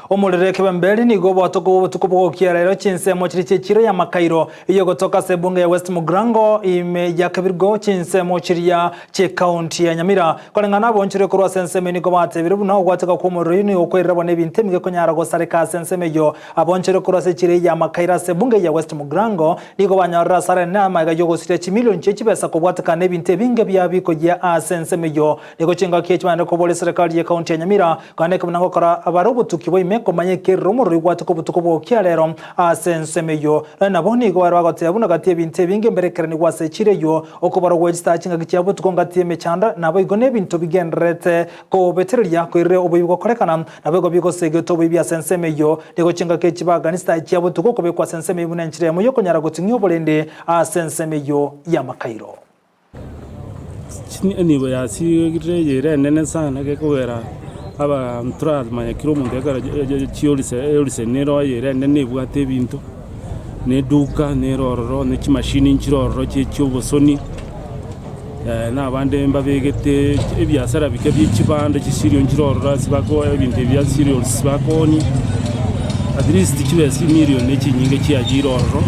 Omorero ekebemberi nigo obwatoka bw'obotuko bw'ogokia rero chinsemo chiria chi'echiro y'amakairo eyogotoka ase ebunge ya West Mugirango ime ya Kebirigo chinsemo chiria chi'ekaunti ya Nyamira. Koreng'ana abonchorwe korwa ase ensemo eyio nigo batebire buna ogwateka kw'omorero oyio nigo koirire bono ebinto emige konyara gosareka ase ensemo eyio. Abonchorwe korwa ase echiro eyio y'amakairo ase ebunge ya West Mugirango nigo banyorire asara enene amaiga y'ogosiria chimilion chie chibesa kobwatekana n'ebinto ebinge bia bikoyia ase ensemo eyio. Nigo chingaki echi baende koboria eserekari y'ekaunti ya Nyamira Kande buna ngokora bare obotuki bwa ime komanya ekerero omorero oigwateka obotuko bw'ogokia rero ase ensemo eyio. Nonya nabo nigo bare bagoteba buna gati ebinto ebinge mberekeranigwe ase echiro eyio, okobarwa gwe chitaa chingaki chia botuko ngati y'emechando, naboigo nebinto bigendererete kobetereria koirire oboibi gokorekana, naboigo bigosegeta oboibi ase ensemo eyio. Nigo chingaki echi bagani chitaa chia botuko kobekwa ase ensemo eyio buna enchera eyemo y'okonyara goting'ia oborende ase ensemo eyio y'amakairo. Enibo yasigire eye ere enene sana gekogera abanto toramanya kera omonto ekero chiolise nero eye ere enene ebwate ebinto, na eduka nere ororo, na chimashini nchire ororo chie chiobosoni, na abande mbabegete ebiasara bike bie chibando chisirio nchire ororo ase bako ebinto ebi bia cereals bakoonia, at least chibesa chimilion echinyinge chiachire ororo,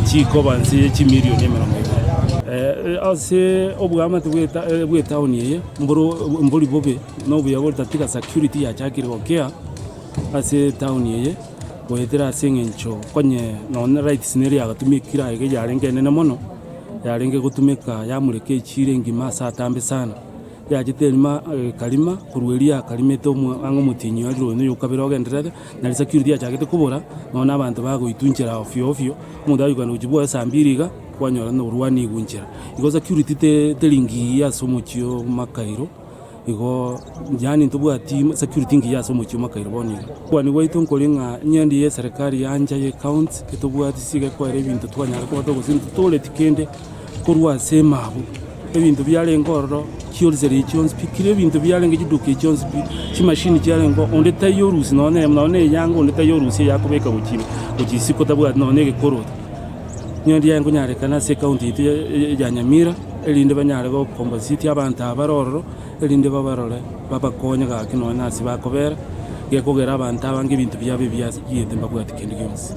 nchikoba nse ye chimilion emerongo ebere. Ase oboamate bwa etown eye, mboro mbori bobe, na obuya bore tatiga security yachakire gokea ase etown eye, goetera ase eng'encho konye nonye lights nere yagatumekire aiga yarenge enene mono, yarenge gotumeka yamureka echiro engima ase atambe sana. Yachete erima ekarima, korwa erio yakarimete omo ang'e omotienyi oria oyo noyo okabere ogendererete, na risakio riria riachagete kobora, nonya na abanto bagoitwa inchera ofio ofio, omonto agoikana gochia bwoye saa mbiri iga, kwanyora na orwanigwe inchera. Igo security te teri ngiya ase omochie o Makairo, igo yaani ntobwati security ngiya ase omochie o Makairo bono iga. Okwania gwaito nkori ng'a ng'endi ya eserekari yancha ya ecounty, etobwati siga ekoera ebinto twanyara koba togosia ntotoreti kende. Korwa ase emabu, ebinto biarenge ororo, chi'oriseri chionsi pi, kera ebinto biarenge chiduka echi chionsi pi, chimashini chiarenge oo, onde taiyo orusia nonya neyemo, nonya na eyanga onde taiyo orusia eyakobeka gochia gochia isiko tabwati nonya na egekoroto. Nigo riaye nkonyarekana ase ecounty yaito ya ya Nyamira, erinde banyare gocompensate abanto aba bare ororo, erinde babarore babakonye gaki nonya ase bakobera, gekogera abanto abange ebinto biabo ebiaye mbabwati kende gionsi.